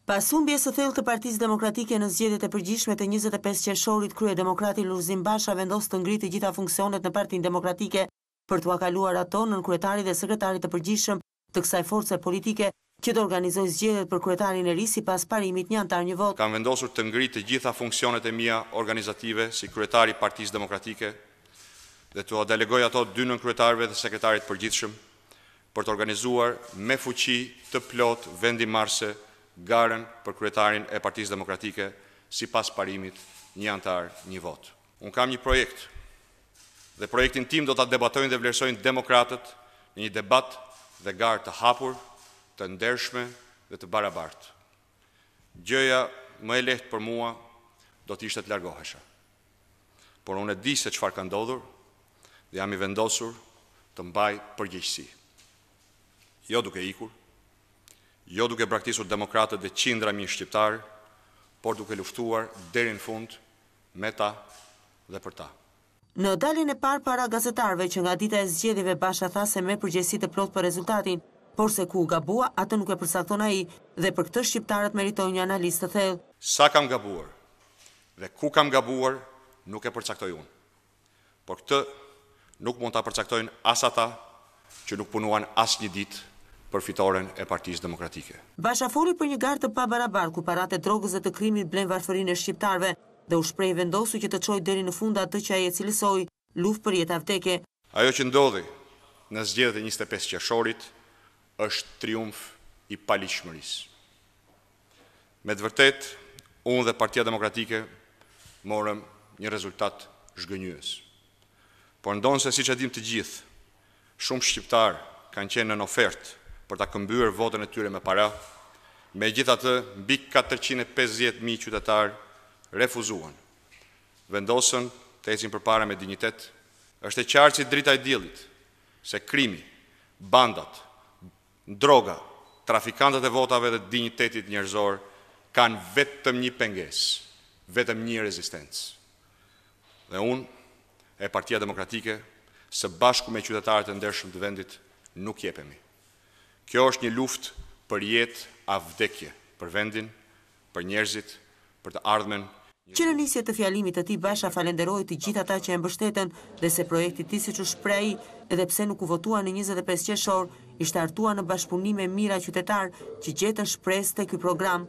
Pas humbjes së thellë të Partisë Demokratike në zgjedhjet e përgjithshme të 25 qershorit, kryedemokrati Lulzim Basha vendos të ngrijë të gjitha funksionet në Partinë Demokratike për t'ua kaluar ato nënkryetarit dhe sekretarit të përgjithshëm të kësaj force politike që të organizojë zgjedhjet për kryetarin e ri sipas parimit një anëtar një votë. Kam vendosur të ngri të gjitha funksionet e mia organizative si kryetar i Partisë Demokratike dhe t'ua delegoj ato dy nënkryetarëve dhe sekretarit të përgjithshëm për të organizuar me fuqi të plotë vendimmarrëse garën për kryetarin e Partisë Demokratike sipas parimit një anëtar një votë. Unë kam një projekt dhe projektin tim do ta debatojnë dhe vlerësojnë demokratët në një debat dhe garë të hapur, të ndershme dhe të barabartë. Gjëja më e lehtë për mua do të ishte të largohesha. Por unë e di se çfarë ka ndodhur dhe jam i vendosur të mbaj përgjegjësi. Jo duke ikur, jo duke braktisur demokratët dhe qindra mijë shqiptarë, por duke luftuar deri në fund me ta dhe për ta. Në daljen e parë para gazetarëve që nga dita e zgjedhjeve Basha tha se merr përgjegjësi të plotë për rezultatin, por se ku u gabua atë nuk e përcakton ai dhe për këtë shqiptarët meritojnë një analizë të thellë. Sa kam gabuar dhe ku kam gabuar nuk e përcaktoj unë. Por këtë nuk mund ta përcaktojnë as ata që nuk punuan asnjë ditë për fitoren e Partisë Demokratike. Basha foli për një garë të pabarabartë ku paratë e drogës dhe të krimit blenë varfërinë e shqiptarëve dhe u shpreh i vendosur që të çojë deri në fund atë që ai e cilësoi luftë për jetë a vdekje. Ajo që ndodhi në zgjedhjet e 25 qershorit është triumf i paligjshmërisë. Me të vërtetë, unë dhe Partia Demokratike morëm një rezultat zhgënjyes. Por ndonëse siç e dimë të gjithë, shumë shqiptarë kanë qenë nën ofertë për ta këmbyer votën e tyre me para, megjithatë mbi 450.000 qytetarë refuzuan. Vendosën të ecin përpara me dinjitet. Është e qartë si drita e diellit se krimi, bandat, droga, trafikantët e votave dhe dinjitetit njerëzor kanë vetëm një pengesë, vetëm një rezistencë. Dhe unë e Partia Demokratike, së bashku me qytetarët e ndershëm të vendit, nuk jepemi. Kjo është një luftë për jetë a vdekje, për vendin, për njerëzit, për të ardhmen. Që në nisje të fjalimit të tij Basha falenderoi të gjithë ata që e mbështetën dhe se projekti i tij siç u shpreh ai, edhe pse nuk u votua në 25 qershor, ishte hartuar në bashkëpunim me mijëra qytetarë që gjetën shpresë te ky program.